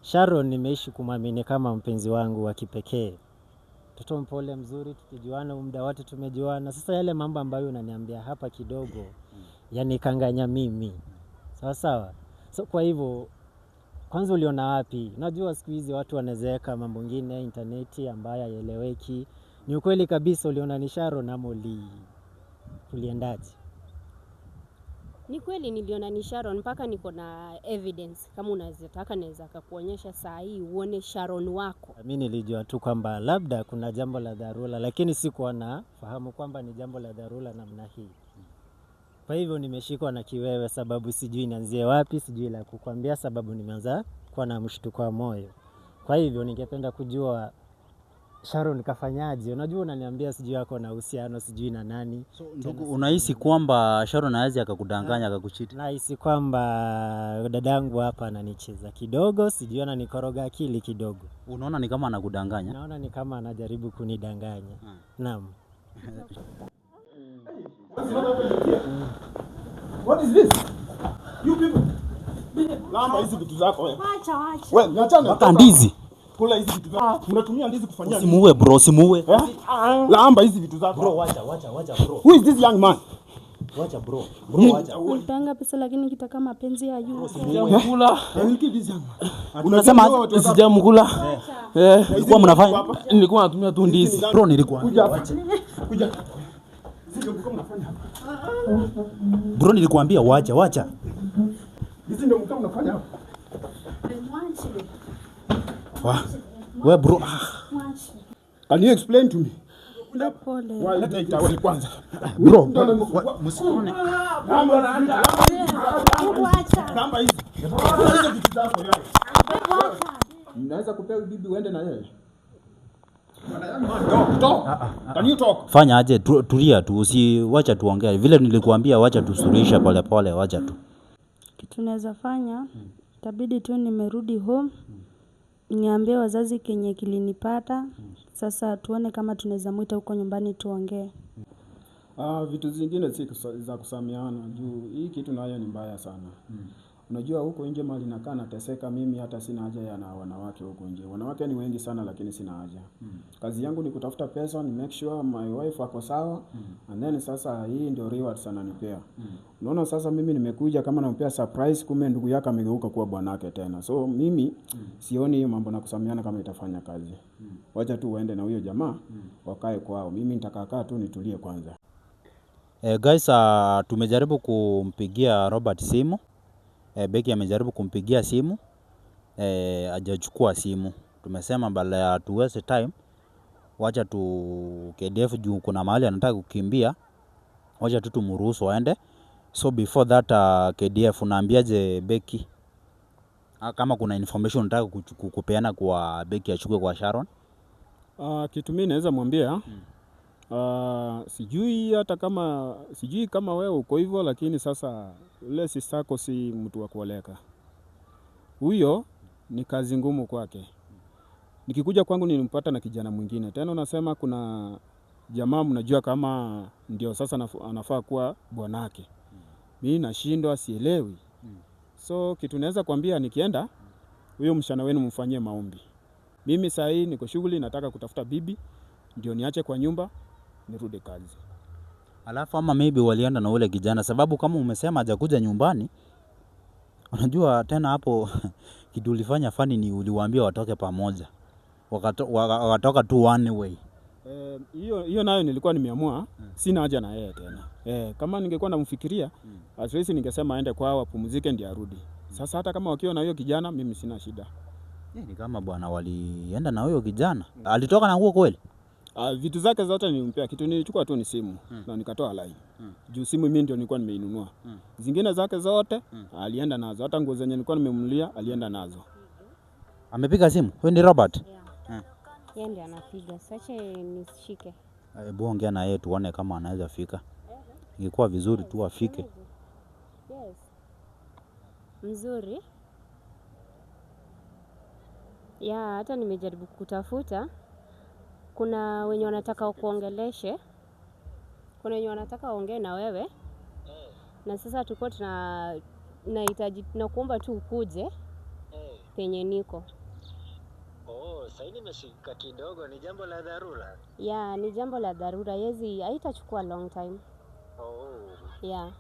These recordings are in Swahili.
Sharon nimeishi kumwamini kama mpenzi wangu wa kipekee. Mtoto mpole mzuri, tukijuana muda wote tumejuana. Sasa yale mambo ambayo unaniambia hapa kidogo yanikanganya mimi. Sawa sawa. So kwa hivyo kwanza uliona wapi? Najua siku hizi watu wanazeeka mambo ngine interneti ambayo haieleweki. Ni ukweli kabisa uliona ni Sharon ama uliendaje? Ni kweli niliona ni Sharon, mpaka niko na evidence. Kama unaweza naweza kukuonyesha saa hii uone Sharon wako. Mimi nilijua tu kwamba labda kuna jambo la dharura, lakini sikuwa nafahamu kwamba ni jambo la dharura namna hii. Kwa hivyo nimeshikwa na kiwewe sababu sijui nianzie wapi, sijui la kukwambia sababu nimeanza kuwa na mshtuko wa moyo. Kwa hivyo ningependa kujua Sharon kafanyaje? Unajua unaniambia sijui yako na uhusiano sijui na nani. So ndugu, unahisi kwamba Sharon hawezi akakudanganya akakucheat? Nahisi kwamba dadangu hapa ananicheza kidogo, sijui ananikoroga akili kidogo. Unaona ni kama anakudanganya? Naona ni kama anajaribu kunidanganya. Naam. What is this? You people. Lamba hizi vitu zako wewe. Wacha wacha. Wewe niachane. Mpaka ndizi. Kula hizi vitu zako. Unatumia ndizi kufanyia nini? Usimuue bro, usimuue. Eh? Lamba hizi vitu zako. Bro, wacha wacha wacha bro. Who is this young man? Wacha bro. Bro wacha. Nilipanga pesa lakini kitaka mapenzi ya juu. Sijamkula. Can this young man? Unasema Sijamkula. Eh, mlikuwa mnafanya? nilikuwa natumia tu ndizi. Bro, nilikuambia Kuja hapa. wacha. Kuja. Hizi ndio mlikuwa mnafanya hapa. Bro, nilikuambia wacha wacha. Hizi ndio mlikuwa mnafanya hapa. Mwache. We bro, Mwache. Can you explain to me? Pole. Why leta itawali kwanza. bro, msione. Wacha. Lamba hizi. Hizo vitu zako wewe. Mnaweza kupewa bibi uende na yeye. Bwana young man, talk, talk. Can you talk? Fanya aje, tulia tu, usiwacha tuongee. Vile nilikuambia wacha tusuluhishe pole pole, wacha tu. Kitu naweza fanya, itabidi tu nimerudi home. Niambie wazazi kenye kilinipata. Sasa tuone kama tunaweza mwita huko nyumbani tuongee. Vitu zingine si za kusameana juu hii kitu nayo ni mbaya sana. Unajua huko nje mali nakaa nateseka mimi, hata sina haja ya na wanawake huko nje. Wanawake ni wengi sana lakini sina haja. Kazi yangu ni kutafuta pesa, ni make sure my wife ako sawa. And then sasa hii ndio reward sana nipea. Unaona sasa mimi nimekuja kama nampea surprise, kumbe ndugu yake amegeuka kuwa bwanake tena. So mimi sioni hiyo mambo na kusameana kama itafanya kazi. Wacha tu waende na huyo jamaa wakae kwao. Mimi nitakaa tu nitulie kwanza. Guys, tumejaribu kumpigia Robert simu. Becky amejaribu kumpigia simu. Hajachukua simu. Tumesema badala ya tu waste time, wacha tu KDF juu kuna mahali anataka kukimbia, wacha tu tumruhusu aende. So before that, KDF unaambiaje Becky? Kama kuna information unataka kupeana kwa Becky achukue kwa Sharon? Kitu mimi naweza mwambia sijui hata kama sijui kama wewe uko hivyo, lakini sasa ule sistako si mtu wa kuoleka. Huyo ni kazi ngumu kwake. Nikikuja kwangu nilimpata na kijana mwingine. Tena unasema kuna jamaa mnajua kama ndio sasa anafaa kuwa bwanake. Mimi nashindwa, sielewi. So kitu naweza kuambia, nikienda huyo mshana wenu mfanyie maombi. Mimi saa hii niko shughuli, nataka kutafuta bibi ndio niache kwa nyumba nirudi kazi. Alafu ama maybe walienda na ule kijana, sababu kama umesema hajakuja nyumbani, unajua tena hapo kitu ulifanya fani ni uliwaambia watoke pamoja, wakatoka tu one way. Hiyo nayo nilikuwa nimeamua sina haja na yeye tena. Kama ningekuwa namfikiria at least ningesema aende kwao apumzike ndio arudi. Sasa hata kama wakiwa na huyo kijana mimi sina shida. Ni kama bwana walienda na huyo kijana. Alitoka na nguo kweli? Vitu zake zote nilimpea. Kitu nilichukua tu ni simu na nikatoa line. Juu simu mimi ndio nilikuwa nimeinunua. Zingine zake zote alienda nazo. Hata nguo zenye nilikuwa nimemnunulia alienda nazo. Amepiga simu? Huyo ni Robert? Yeah. Yeye ndiye anapiga. Sasa nishike. Hebu ongea na yeye tuone kama anaweza fika. Ingekuwa vizuri tu afike. Yes. Mzuri. Ya, hata nimejaribu kutafuta. Kuna wenye wanataka kuongeleshe. Kuna wenye wanataka waongee na wewe. Na sasa tulikuwa tunahitaji, tunakuomba tu ukuje. penye niko. Oh, sasa nimeshika kidogo, ni jambo la dharura. Yeah, ni jambo la dharura, yezi haitachukua long time. Oh. Yeah.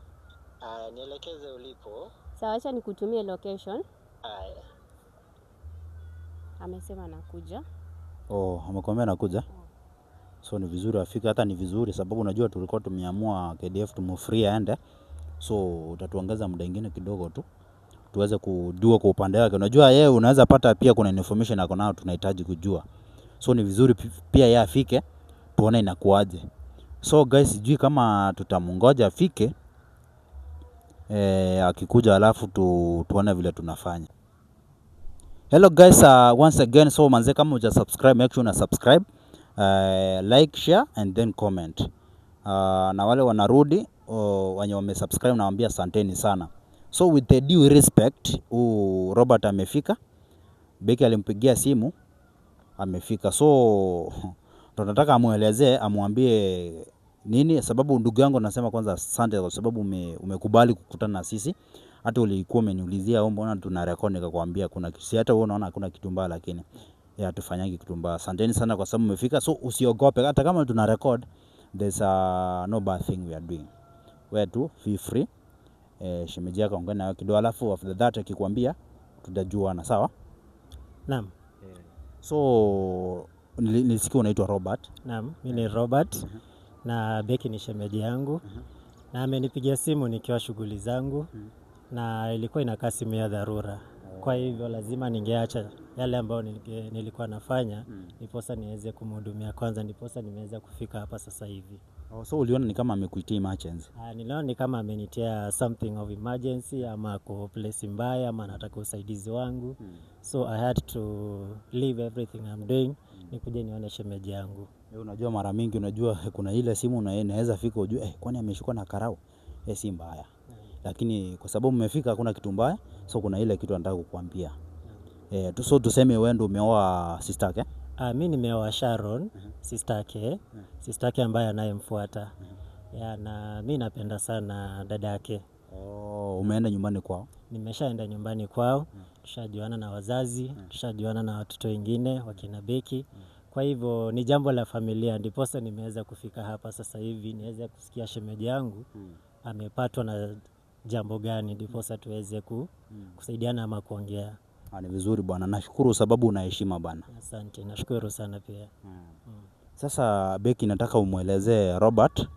Aya, nielekeze ulipo. Sawa, acha nikutumie location. Aya. Amesema nakuja. Oh, amekwambia nakuja. So ni vizuri afike, hata ni vizuri sababu unajua tulikuwa tumeamua KDF tumfree aende. So utatuongeza muda ingine kidogo tu tuweze kujua kwa upande wake. Unajua yeye unaweza pata pia kuna information ako nayo tunahitaji kujua. So ni vizuri pia yeye afike tuone inakuaje. So guys, sijui kama tutamngoja afike akikuja alafu tuone vile tunafanya. Hello guys, once again, so manze kama huja subscribe, make sure una subscribe, like, share and then comment. Na wale wanarudi wenye wamesubscribe nawaambia asanteni sana. So with the due respect, Robert amefika. Becky alimpigia simu amefika. So tunataka amuelezee, amwambie nini sababu. Ndugu yangu nasema kwanza asante kwa sababu umekubali kukutana na sisi. Hata ulikuwa umeniulizia au mbona tuna record, nikakwambia kuna si hata wewe unaona hakuna kitu mbaya, lakini ya tufanyangi kitu mbaya. Asanteni sana kwa sababu umefika, so usiogope hata kama tuna record, there's a no bad thing we are doing. Wewe tu feel free. Shemeji yako ongea nayo kidogo, alafu after that akikwambia tutajuana, sawa? Naam. So nilisikia unaitwa Robert. Naam, mimi ni Robert na Becky ni shemeji yangu na amenipigia simu nikiwa shughuli zangu na ilikuwa inakaa simu ya dharura. Kwa hivyo lazima ningeacha yale ambayo nilikuwa nafanya ndiposa niweze kumhudumia kwanza, ndiposa nimeweza kufika hapa sasa hivi. Oh, so uliona ni kama amekuitia emergency? Niliona ni kama amenitia something of emergency ama ako place mbaya ama anataka usaidizi wangu. So I had to leave everything I'm doing nikuje nione shemeji yangu. Unajua mara mingi unajua kuna ile simu inaweza fika ujue kwani ameshikwa na karau? Si mbaya. Lakini kwa sababu mmefika hakuna kitu mbaya, so kuna ile kitu anataka kukuambia. So tuseme wewe ndio umeoa sister yake? Mi nimeoa Sharon, sister yake, sister yake ambaye anayemfuata. Yeah, na mi napenda sana dada yake. Oh, umeenda nyumbani kwao? Nimeshaenda nyumbani kwao, tushajuana na wazazi, tushajuana na watoto wengine wakina Becky. Kwa hivyo ni jambo la familia, ndiposa nimeweza kufika hapa sasa hivi niweze kusikia shemeji yangu amepatwa na jambo gani, ndiposa tuweze kusaidiana ama kuongea. Ni vizuri bwana, nashukuru sababu una heshima bwana. Asante, nashukuru sana pia. Sasa Becky, nataka umwelezee Robert,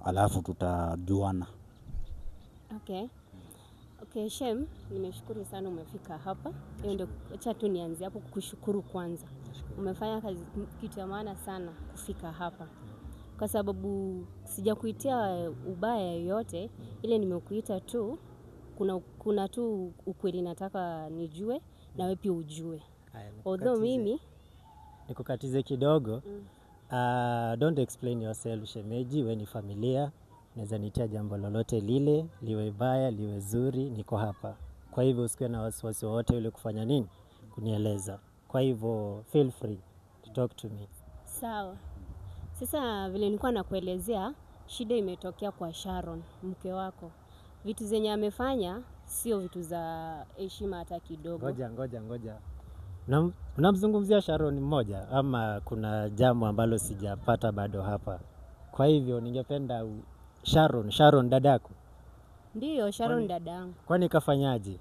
alafu tutajuana. Okay. Okay, Shem, nimeshukuru sana umefika hapa. Hiyo ndio, acha tu nianze hapo kukushukuru kwanza. Umefanya kazi kitu ya maana sana kufika hapa. Kwa sababu sijakuitia ubaya yoyote, ile nimekuita tu kuna tu ukweli nataka nijue na wewe pia ujue. Haya, Although mimi nikukatize kidogo. Don't explain yourself shemeji, we ni familia. Naweza nitia jambo lolote lile, liwe baya, liwe zuri, niko hapa. Kwa hivyo usikuwe na wasiwasi wowote ule kufanya nini, kunieleza. Kwa hivyo feel free to talk to me. Sawa. Sasa vile nilikuwa nakuelezea, shida imetokea kwa Sharon, mke wako. Vitu zenye amefanya sio vitu za heshima hata kidogo. Ngoja, ngoja, ngoja. Unamzungumzia Sharon mmoja ama kuna jambo ambalo sijapata bado hapa? Kwa hivyo ningependa Sharon dadako. Ndiyo, Sharon dadangu. Kwani kafanyaje?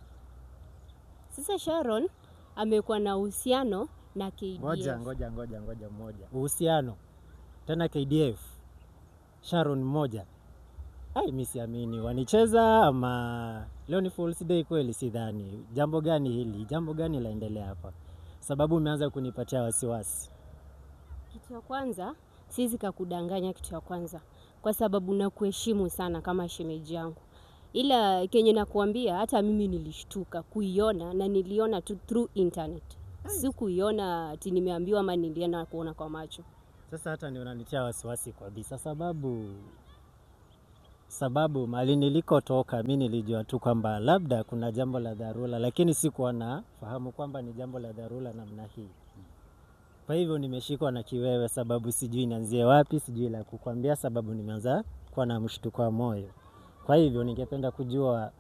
Sasa Sharon amekuwa na uhusiano na KDF. Ngoja, ngoja, ngoja, ngoja mmoja. Uhusiano tena KDF. Sharon mmoja. Ai, mimi siamini wanicheza ama leo ni Fool's Day kweli? Sidhani. Jambo gani hili? Jambo gani laendelea hapa? Sababu umeanza kunipatia wasiwasi. Kitu ya kwanza, siwezi kakudanganya kitu ya kwanza, kwa sababu nakuheshimu sana kama shemeji yangu. Ila kenye nakuambia, hata mimi nilishtuka kuiona, na niliona tu through internet. Sikuiona ati nimeambiwa ama nilienda kuona kwa macho. Sasa hata ndio unanitia wasiwasi kabisa, sababu mahali nilikotoka mi nilijua tu kwamba labda kuna jambo la dharura, lakini sikuwa na fahamu kwamba ni jambo la dharura namna hii. Kwa hivyo nimeshikwa na kiwewe, sababu sijui nianzie wapi, sijui la kukwambia, sababu nimeanza kuwa na mshtuko wa moyo. Kwa hivyo ningependa kujua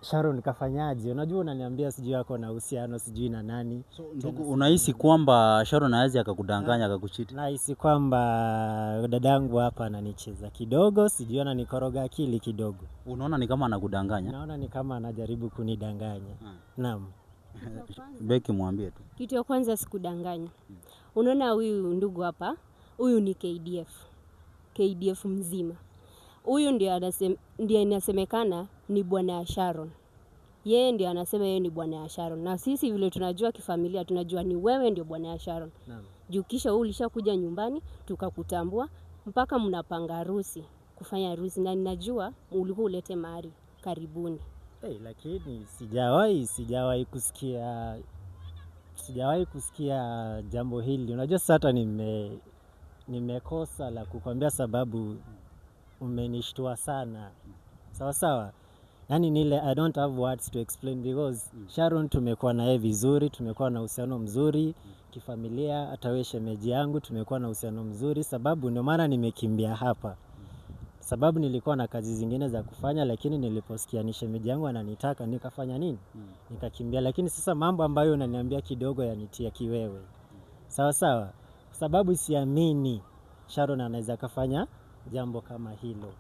Sharon kafanyaje? Unajua unaniambia sijui ako na uhusiano sijui na nani. So, ndugu, unahisi kwamba Sharon hawezi akakudanganya akakucheat? Nahisi kwamba dadangu hapa ananicheza kidogo, sijui ananikoroga akili kidogo. Unaona ni kama anakudanganya? Naona ni kama anajaribu kunidanganya. Naam. Beki, mwambie tu. Kitu ya kwanza sikudanganya. Unaona huyu ndugu hapa, huyu ni KDF, KDF mzima. Huyu ndiye inasemekana ni bwana ya Sharon. Yeye ndiye anasema yeye ni bwana ya Sharon, na sisi vile tunajua kifamilia, tunajua ni wewe ndio bwana ya Sharon. Naam. Juu kisha wewe ulishakuja nyumbani tukakutambua, mpaka mnapanga harusi, kufanya harusi, na ninajua ulikuwa ulete mahari karibuni. Hey, lakini sijawahi kusikia jambo hili. Unajua sasa hata nimekosa la kukwambia sababu umenishtua sana. Sawa sawa. Yaani nile I don't have words to explain because Sharon tumekuwa na yeye vizuri, tumekuwa na uhusiano mzuri kifamilia, hata wewe shemeji yangu tumekuwa na uhusiano mzuri, sababu ndio maana nimekimbia hapa. Sababu nilikuwa na kazi zingine za kufanya, lakini niliposikia ni shemeji yangu ananitaka nikafanya nini? Nikakimbia. Lakini sasa mambo ambayo unaniambia kidogo yanitia kiwewe. Sawa sawa, kwa sababu siamini Sharon anaweza kafanya jambo kama hilo.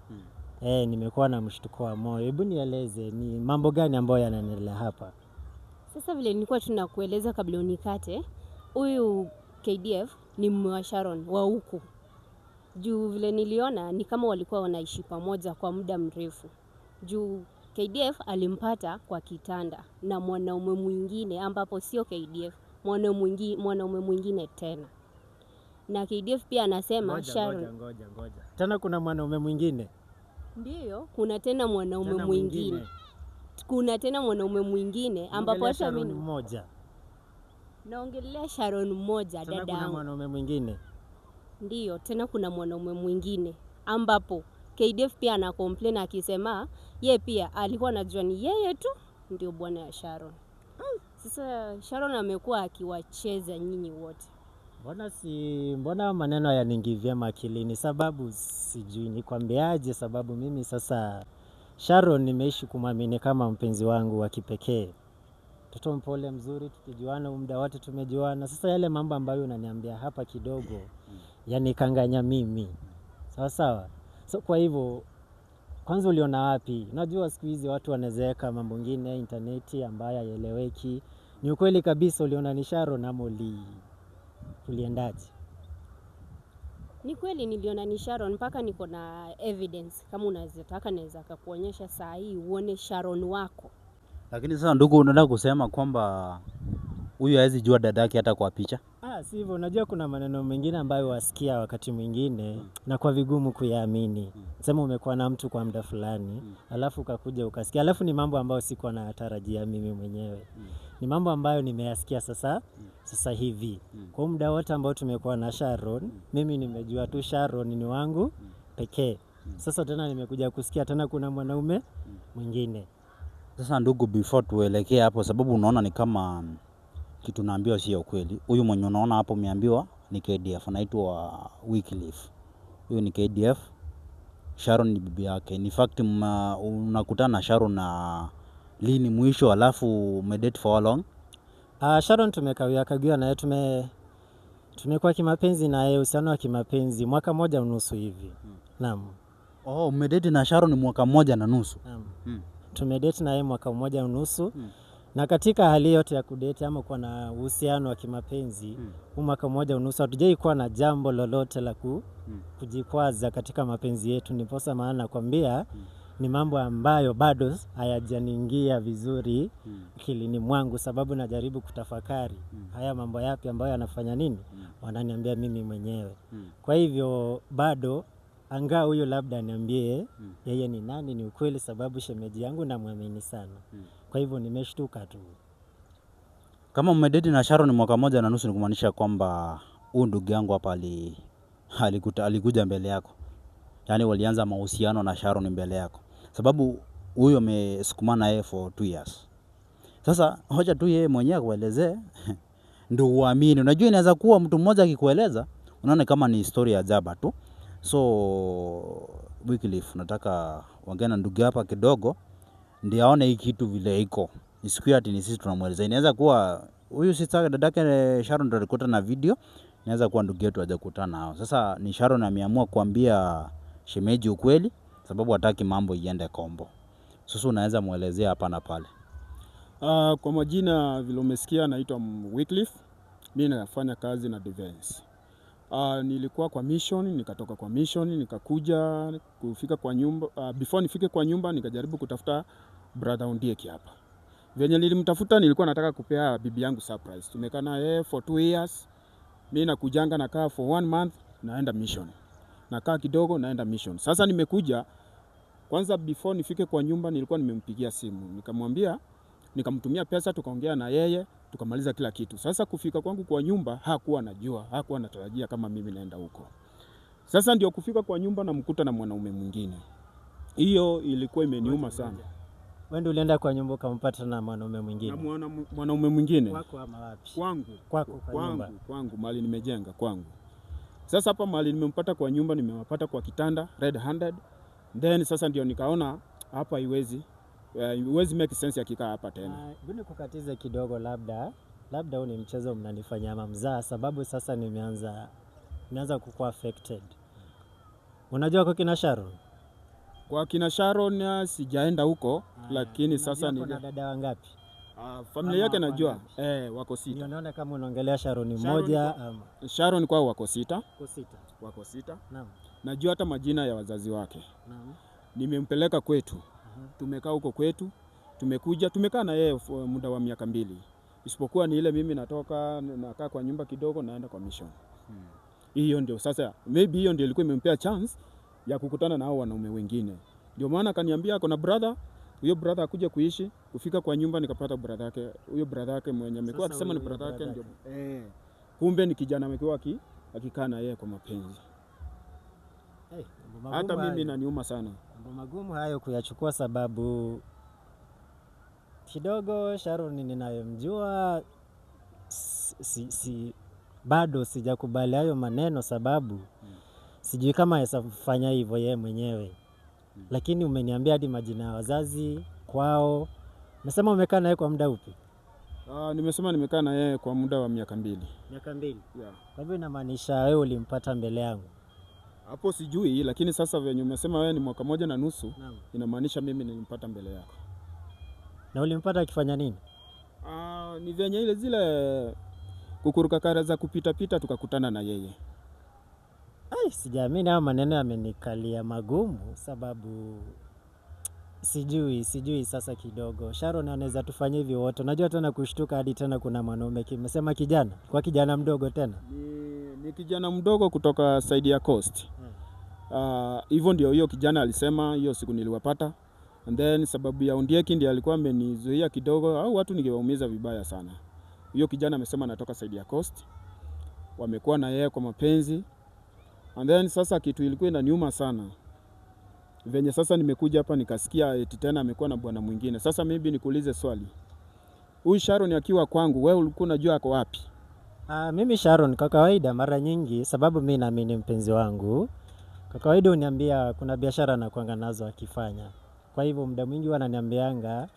Nimekuwa na mshtuko wa moyo. Hebu nieleze ni mambo gani ambayo yanaendelea hapa? Sasa vile nilikuwa tunakueleza kabla unikate, huyu KDF ni mume wa Sharon wa huku. Juu vile niliona ni kama walikuwa wanaishi pamoja kwa muda mrefu. Juu KDF alimpata kwa kitanda na mwanaume mwingine ambapo sio KDF, mwanaume mwingine tena. Na KDF pia anasema Ngoja, Sharon ngoja, ngoja, ngoja. Tena kuna mwanaume mwingine. Ndiyo, kuna tena mwanaume Tena mwingine. Kuna tena mwanaume mwingine ambapo Ongelea hata Sharon mimi mmoja. naongelea Sharon mmoja Tena dada kuna yangu. mwanaume mwingine. Ndiyo, tena kuna mwanaume mwingine ambapo KDF pia ana complain akisema ye pia alikuwa anajua ni yeye tu ndio bwana ya Sharon. Sasa Sharon amekuwa akiwacheza nyinyi wote. Mbona maneno hayaniingii vyema akilini, sababu sijui nikwambiaje, sababu mimi sasa Sharon nimeishi kumwamini kama mpenzi wangu wa kipekee. Mtoto mpole mzuri, tukijuana muda wote tumejuana. Sasa yale mambo ambayo unaniambia hapa kidogo yanikanganya mimi. Sawa sawa. So kwa hivyo kwanza uliona wapi? Unajua siku hizi watu wanazeeka mambo ngine interneti ambayo haieleweki. Ni ukweli kabisa uliona ni Sharon ama uliendaje? Ni kweli niliona ni Sharon, mpaka niko na evidence. Kama unazitaka naweza kukuonyesha saa hii uone Sharon wako. Lakini sasa ndugu, unataka kusema kwamba huyu hawezi jua dadake hata kwa picha? Si hivyo. Unajua kuna maneno mengine ambayo wasikia wakati mwingine na kwa vigumu kuyaamini. Sema umekuwa na mtu kwa muda fulani, alafu ukakuja ukasikia, alafu ni mambo ambayo sikuwa natarajia mimi mwenyewe. Ni mambo ambayo nimeyasikia sasa hivi. Kwa muda wote ambao tumekuwa na Sharon, mimi nimejua tu Sharon ni wangu pekee. Sasa tena nimekuja kusikia tena kuna mwanaume mwingine. Sasa ndugu, before tuelekee hapo, sababu unaona ni kama kitu naambiwa sio kweli. Huyu mwenye unaona hapo umeambiwa ni KDF, anaitwa Wycliffe. Huyu ni KDF, Sharon ni bibi yake. In fact unakutana na Sharon na lini mwisho, alafu umedate for how long? Sharon tumekawia kagua naye, tumekuwa kimapenzi naye, uhusiano wa kimapenzi mwaka 1.5 hivi. Naam. Oh, umedate na Sharon mwaka 1.5. Naam. Tumedate naye mwaka 1.5. Na katika hali yote ya kudate ama kuwa na uhusiano wa kimapenzi, huu mwaka 1.5 hatujai kuwa na jambo lolote la kujikwaza katika mapenzi yetu. Ndiposa maana nakwambia ni mambo ambayo bado hayajaniingia vizuri akilini mwangu, sababu najaribu kutafakari haya mambo yapi ambayo yanafanya nini, wananiambia mimi mwenyewe. Kwa hivyo bado angaa huyu labda niambie yeye ni nani, ni ukweli, sababu shemeji yangu namwamini sana. Kwa hivyo nimeshtuka tu. Kama umedate na Sharon mwaka 1.5, ni kumaanisha kwamba huyu ndugu yangu hapa alikuja mbele yako. Yaani walianza mahusiano na Sharon mbele yako. Sababu huyo amesukumana naye for 2 years. Sasa hoja tu yeye mwenyewe akuelezee ndio uamini. Unajua inaweza kuwa mtu mmoja akikueleza unaona kama ni story ya jaba tu. So Wycliffe, nataka ongea na ndugu hapa kidogo Ndio aone hii kitu vile iko. Isikuwe ati ni sisi tunamweleza. Inaweza kuwa huyu sister dadake Sharon ndo alikuta na video, inaweza kuwa ndugu yetu hajakutana nao. Sasa ni Sharon ameamua kuambia shemeji ukweli sababu hataki mambo iende kombo. Sasa unaweza mwelezea hapa na pale. Kwa majina vile umesikia, naitwa Wycliffe. Mimi nafanya kazi na defense. Nilikuwa kwa mission, nikatoka kwa mission, nikakuja kufika kwa nyumba. Before nifike kwa nyumba nikajaribu kutafuta brother Ondieki hapa. Venye nilimtafuta nilikuwa nataka kupea bibi yangu surprise. Tumekaa na yeye for 2 years. Mimi nakujanga nakaa for one month, naenda mission. Nakaa kidogo, naenda mission. Sasa nimekuja kwanza, before nifike kwa nyumba nilikuwa nimempigia simu. Nikamwambia, nikamtumia pesa, tukaongea na yeye, tukamaliza kila kitu. Sasa kufika kwangu kwa nyumba hakuwa anajua, hakuwa anatarajia kama mimi naenda huko. Sasa ndio kufika kwa nyumba namkuta na mwanaume mwingine. Hiyo ilikuwa imeniuma sana. Wewe ndio ulienda kwa nyumba ukampata na mwanaume mwingine? Na mwanaume mwingine. Kwako ama wapi? Kwangu. Kwako kwa nyumba. Kwangu, kwangu mahali nimejenga kwangu. Sasa hapa mahali nimempata kwa nyumba, nimewapata kwa kitanda red handed. Then sasa ndio nikaona hapa haiwezi make sense akikaa hapa tena. Hebu nikukatize kidogo, labda huu ni mchezo mnanifanyia ama mzaa, sababu sasa nimeanza kukuwa affected. Unajua kwa kina Sharon? Kwa kina Sharon sijaenda huko, lakini sasa Unajua ni kuna dada wangapi? Familia yake Ama najua wako wako 6. Ndio naona kama unaongelea Sharon Sharon mmoja ama Sharon kwao wako 6, wako 6. Wako 6. Naam. Najua hata majina ya wazazi wake. Naam. Nimempeleka kwetu, tumekaa huko kwetu, tumekuja tumekaa na yeye for muda wa miaka 2, isipokuwa ni ile mimi natoka nakaa kwa nyumba kidogo, naenda kwa mission. Hiyo ndio sasa, maybe hiyo ndio ilikuwa imempea chance ya kukutana na hao wanaume wengine. Ndio maana akaniambia ako na brother, huyo brother akuja kuishi. Kufika kwa nyumba nikapata brother yake, huyo brother yake mwenye amekuwa Sasa akisema ni huyo brother yake brother ndio kumbe ni kijana amekuwa akikaa na yeye kwa mapenzi. Hey, mambo Hata magumu mimi hayo. inaniuma sana. Mambo magumu hayo kuyachukua, sababu kidogo Sharon ninayemjua si, bado sijakubali hayo maneno, sababu sijui kama aweza fanya hivyo yeye mwenyewe, lakini umeniambia hadi majina ya wazazi kwao. Nasema umekaa naye kwa muda upi? Nimesema nimekaa na yeye kwa muda wa miaka 2. Miaka 2. Yeah. Kwa hivyo inamaanisha wewe ulimpata mbele yangu? Hapo sijui, lakini sasa venye umesema wewe ni mwaka moja na nusu, Naam. inamaanisha mimi nilimpata mbele yako. Na ulimpata akifanya nini? Ni venye ile zile kukurukakara za kupitapita tukakutana na yeye. Ai, sijaamini hayo maneno yamenikalia magumu, sababu sijui sasa kidogo. Sharon anaweza tufanya hivi wote. Unajua tena kushtuka hadi tena kuna mwanaume kimesema kijana, kwa kijana mdogo tena. Ni kijana mdogo kutoka side ya Coast. Hivyo ndio hiyo kijana alisema hiyo siku niliwapata. And then sababu ya Ondieki ndiye alikuwa amenizuia kidogo, au watu ningewaumiza vibaya sana. Huyo kijana amesema anatoka side ya Coast. Wamekuwa na yeye kwa mapenzi. And then sasa kitu ilikuwa inaniuma sana, venye sasa nimekuja hapa nikasikia eti tena amekuwa na bwana mwingine. Sasa maybe nikuulize swali. Huyu Sharon akiwa kwangu, wewe ulikuwa unajua ako wapi? Mimi Sharon kwa kawaida mara nyingi, sababu mi naamini mpenzi wangu, kwa kawaida huniambia kuna biashara anakuanga nazo akifanya. Kwa hivyo muda mwingi huwa ananiambianga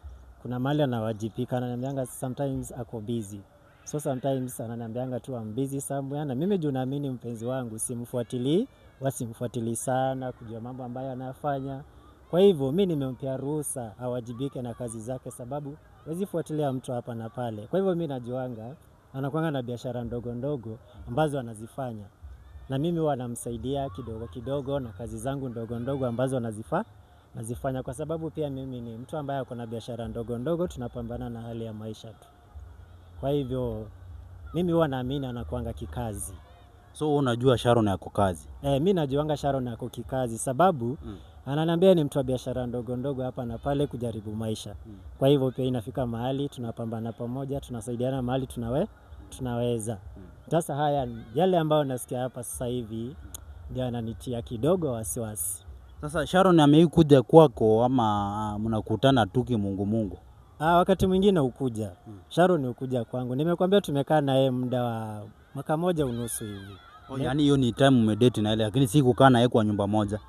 kuna mahali anawajibika, ananiambianga sometimes ako busy. So sometimes ananiambianga tu I'm busy somewhere, na mimi juu naamini mpenzi wangu simfuatilii, wasimfuatilii sana kujua mambo ambayo anayafanya. Kwa hivyo mi nimempea ruhusa awajibike na kazi zake, sababu huwezi fuatilia mtu hapa na pale. Kwa hivyo mi najuanga anakuanga na biashara ndogo ndogo ambazo anazifanya, na mimi huwa namsaidia kidogo kidogo na kazi zangu ndogo ndogo ambazo nazifanya, kwa sababu pia mimi ni mtu ambaye ako na biashara ndogo ndogo, tunapambana na hali ya maisha tu. Kwa hivyo mimi huwa naamini anakuanga kikazi. So wewe unajua Sharon yako kazi? Mi najuanga Sharon ako kikazi, sababu ananiambia ni mtu wa biashara ndogo ndogo hapa na pale kujaribu maisha. Kwa hivyo pia inafika mahali tunapambana pamoja, tunasaidiana mahali tunaweza. Sasa haya yale ambayo nasikia hapa sasa hivi ndio yananitia kidogo wasiwasi. Sasa Sharon amewahi kuja kwako ama mnakutana tu kimungu mungu? Wakati mwingine hukuja. Sharon hukuja kwangu. Nimekwambia tumekaa na yeye muda wa mwaka moja unusu hivi. Oh, yaani hiyo ni time umedate na ile, lakini si kukaa na yeye kwa nyumba moja.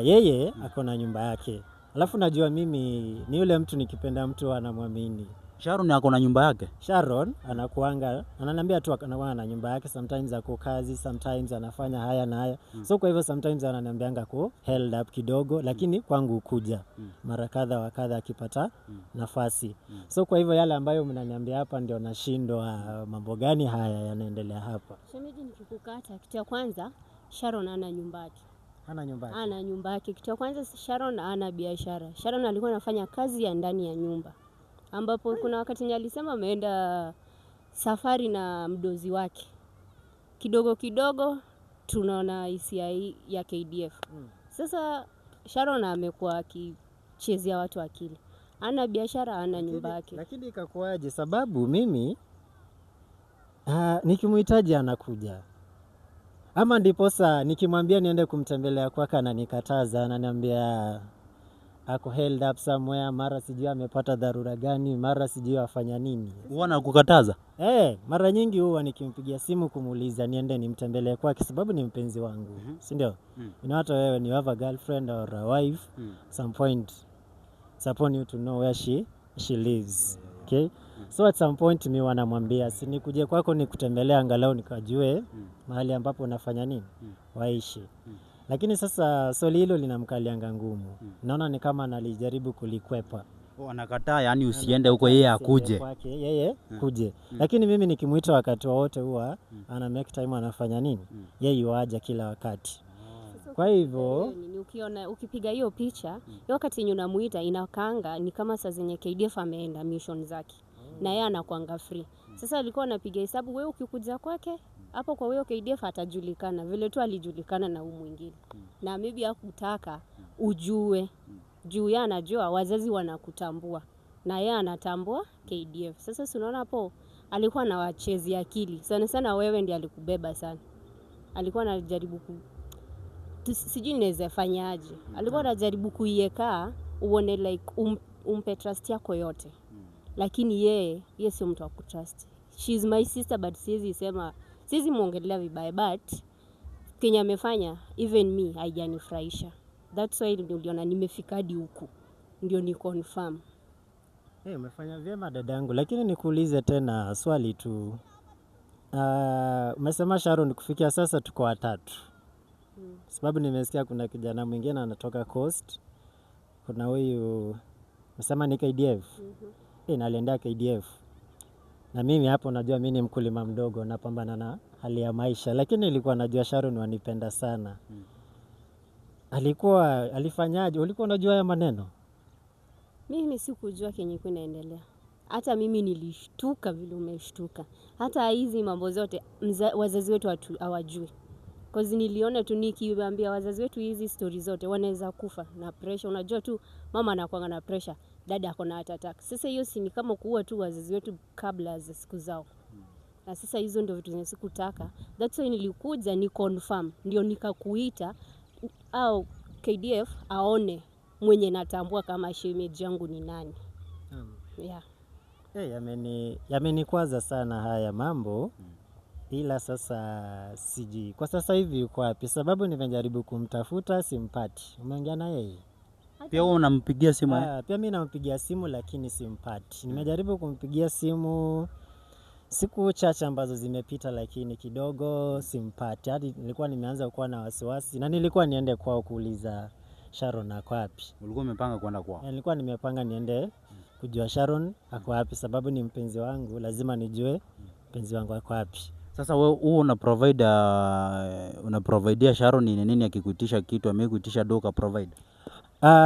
Yeye ako na nyumba yake. Alafu najua mimi ni yule mtu nikipenda mtu anamwamini. Sharon ako na nyumba yake. Sharon anakuanga ananiambia tu anakuanga na nyumba yake, sometimes ako kazi, sometimes anafanya haya na haya. So kwa hivyo sometimes ananiambianga ako held up kidogo, lakini kwangu hukuja mara kadha wa kadha akipata nafasi. So kwa hivyo yale ambayo mnaniambia hapa ndio nashindwa, mambo gani haya yanaendelea hapa? Shemeji, nikikukata, kitu ya kwanza Sharon ana nyumba yake. Hana nyumba yake. Ana nyumba yake. Kitu ya kwanza Sharon ana biashara. Sharon alikuwa anafanya kazi ya ndani ya nyumba, ambapo kuna wakati yenye alisema ameenda safari na mdozi wake. Kidogo kidogo tunaona hisia hii ya KDF. Sasa Sharon amekuwa akichezea watu akili. Ana biashara, ana nyumba yake. Lakini ikakuwaje? Sababu mimi nikimhitaji anakuja, ama ndiposa nikimwambia niende kumtembelea kwake ananikataza, ananiambia ako held up somewhere, mara sijui amepata dharura gani, mara sijui afanya nini. Huwa anakukataza? Mara nyingi huwa nikimpigia simu kumuuliza niende nimtembelee kwake, sababu ni mpenzi wangu, si ndio? You know, hata wewe when you have a girlfriend or a wife, some point it's upon you to know where she lives. Okay? So at some point mi wanamwambia si nikuje kwako nikutembelea angalau nikajue mahali ambapo unafanya nini, waishi. Lakini sasa swali hilo linamkalianga ngumu. Naona ni kama analijaribu kulikwepa. Anakataa, yani usiende huko, yeye akuje. Kwake, yeye kuje. Lakini mimi nikimuita wakati wowote huwa ana make time, anafanya nini? Yeye yuaja kila wakati. Kwa hivyo Ni ukiona ukipiga hiyo picha, hiyo wakati yenye unamuita inakaanga ni kama saa zenye KDF ameenda mission zake. Na yeye anakuanga free. Sasa alikuwa anapiga hesabu, wewe ukikuja kwake hapo kwa huyo KDF atajulikana vile tu alijulikana na huyu mwingine. Na maybe hakutaka ujue. Juu yeye anajua wazazi wanakutambua na yeye anatambua KDF. Sasa si unaona hapo alikuwa anawachezea akili. Sana sana wewe ndiye alikubeba sana. Alikuwa anajaribu sijui ninaweza fanyaje. Alikuwa anajaribu kuiweka uone like umpe trust yako yote. Lakini yeye sio mtu wa kutrust. She is my sister but siwezi sema, siwezi muongelea vibaya, but kenye amefanya even me haijanifurahisha. That's why ndio uliona nimefika hadi huku. Ndio ni confirm. Hey, umefanya vyema dadangu, lakini nikuulize tena swali tu. Umesema Sharon kufikia sasa tuko watatu. Sababu nimesikia kuna kijana mwingine anatoka Coast. Kuna huyu umesema ni KDF. Na aliendea KDF. Na mimi hapo najua mimi ni mkulima mdogo, napambana na hali ya maisha, lakini nilikuwa najua Sharon wanipenda sana. Alikuwa alifanyaje? Ulikuwa unajua haya maneno? Mimi sikujua kenye kunaendelea. Hata mimi nilishtuka vile umeshtuka. Hata hizi mambo zote wazazi wetu hawajui. Cause niliona tu nikiwaambia wazazi wetu hizi story zote wanaweza kufa na pressure. Unajua tu mama anakuanga na pressure, dada ako na heart attack. Sasa hiyo si ni kama kuua tu wazazi wetu kabla za siku zao. Na sasa hizo ndio vitu zenye sikutaka. That's why nilikuja ni confirm, ndio nikakuita au KDF aone mwenye natambua kama shemeji yangu ni nani. Yeah. Hey, yamenikwaza sana haya mambo. Ila sasa sijui kwa sasa hivi yuko wapi, sababu nimejaribu kumtafuta simpati. Umeongea na yeye? Pia wewe unampigia simu? Pia mimi nampigia simu lakini simpati. Nimejaribu kumpigia simu siku chache ambazo zimepita, lakini kidogo simpati. Hadi nilikuwa nimeanza kuwa na wasiwasi na nilikuwa niende kwao kuuliza Sharon ako wapi. Ulikuwa umepanga kwenda kwao? Nilikuwa nimepanga niende kujua Sharon ako wapi, sababu ni mpenzi wangu, lazima nijue mpenzi wangu ako wapi. Sasa wewe huo una providea Sharon ni nini akikuitisha kitu, amekuitisha doka provide?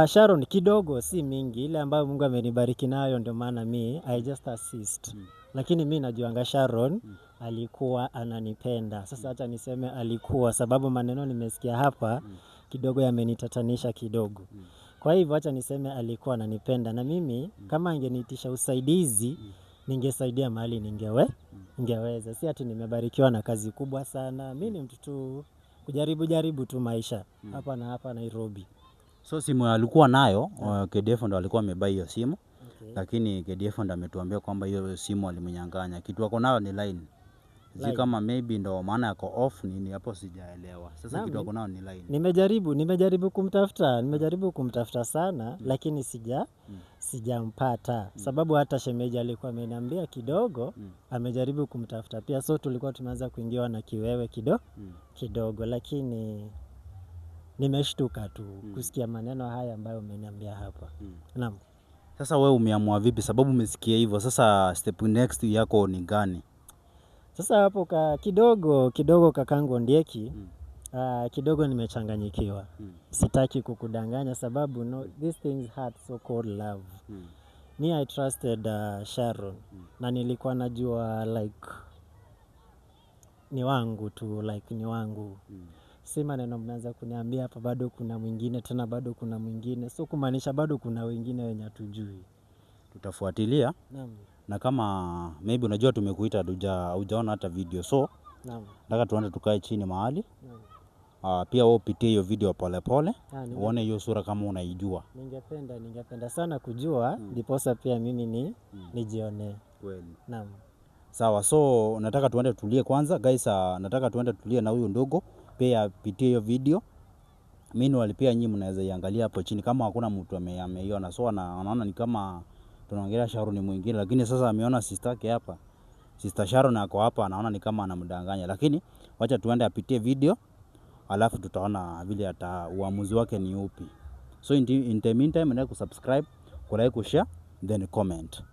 Sharon kidogo, si mingi, ile ambayo Mungu amenibariki nayo, ndio maana mi I just assist. Lakini mi najuanga Sharon alikuwa ananipenda. Sasa acha niseme alikuwa, sababu maneno nimesikia hapa kidogo yamenitatanisha kidogo. Kwa hivyo acha niseme alikuwa ananipenda, na mimi kama angeniitisha usaidizi ningesaidia mahali ningeweza. Si ati nimebarikiwa na kazi kubwa sana. Mimi ni mtu tu kujaribu jaribu tu maisha hapa na hapa Nairobi. So simu alikuwa nayo, KDF ndo alikuwa amebuy hiyo simu. Okay. Lakini KDF ndo ametuambia kwamba hiyo simu alimnyang'anya. Kitu ako nayo ni line. Sijui Line. kama maybe ndo maana yako off nini hapo sijaelewa. Sasa Naam, kitu ako nao ni line. Nimejaribu kumtafuta, nimejaribu kumtafuta sana lakini sijampata sababu hata shemeji alikuwa ameniambia kidogo amejaribu kumtafuta pia, so tulikuwa tumeanza kuingiwa na kiwewe kidogo, lakini nimeshtuka tu kusikia maneno haya ambayo umeniambia hapa. Naam. Sasa wewe umeamua vipi? Sababu umesikia hivyo, sasa step next yako ni gani? Sasa hapo kidogo kidogo kakangu Ondieki, kidogo nimechanganyikiwa. Sitaki kukudanganya sababu no, these things hurt so called love. Me I trusted Sharon na nilikuwa najua like ni wangu tu, like ni wangu. Si maneno mmeanza kuniambia hapa, bado kuna mwingine tena, bado kuna mwingine, so kumaanisha bado kuna wengine wenye hatujui. Tutafuatilia Naam, na kama maybe unajua tumekuita hujaona hata video, so naam, nataka tuende tukae chini mahali naam. Pia wewe upitie hiyo video polepole Ah, uone hiyo sura kama unaijua Ningependa sana kujua ndiposa pia mimi ni nijionee. kweli. Naam. Sawa, so nataka tuende tulie kwanza guys, nataka tuende tulie na huyu ndugu pia apitie hiyo video. Meanwhile pia nyinyi mnaweza iangalia hapo chini kama hakuna mtu ameiona. So anaona ni kama tunaongelea Sharon mwingine, lakini sasa ameona sister yake hapa. Sister Sharon ako hapa, anaona ni kama anamdanganya, lakini wacha tuende apitie video, alafu tutaona vile ata uamuzi wake ni upi. So in the meantime, endelea kusubscribe, kulike, kushare, then comment.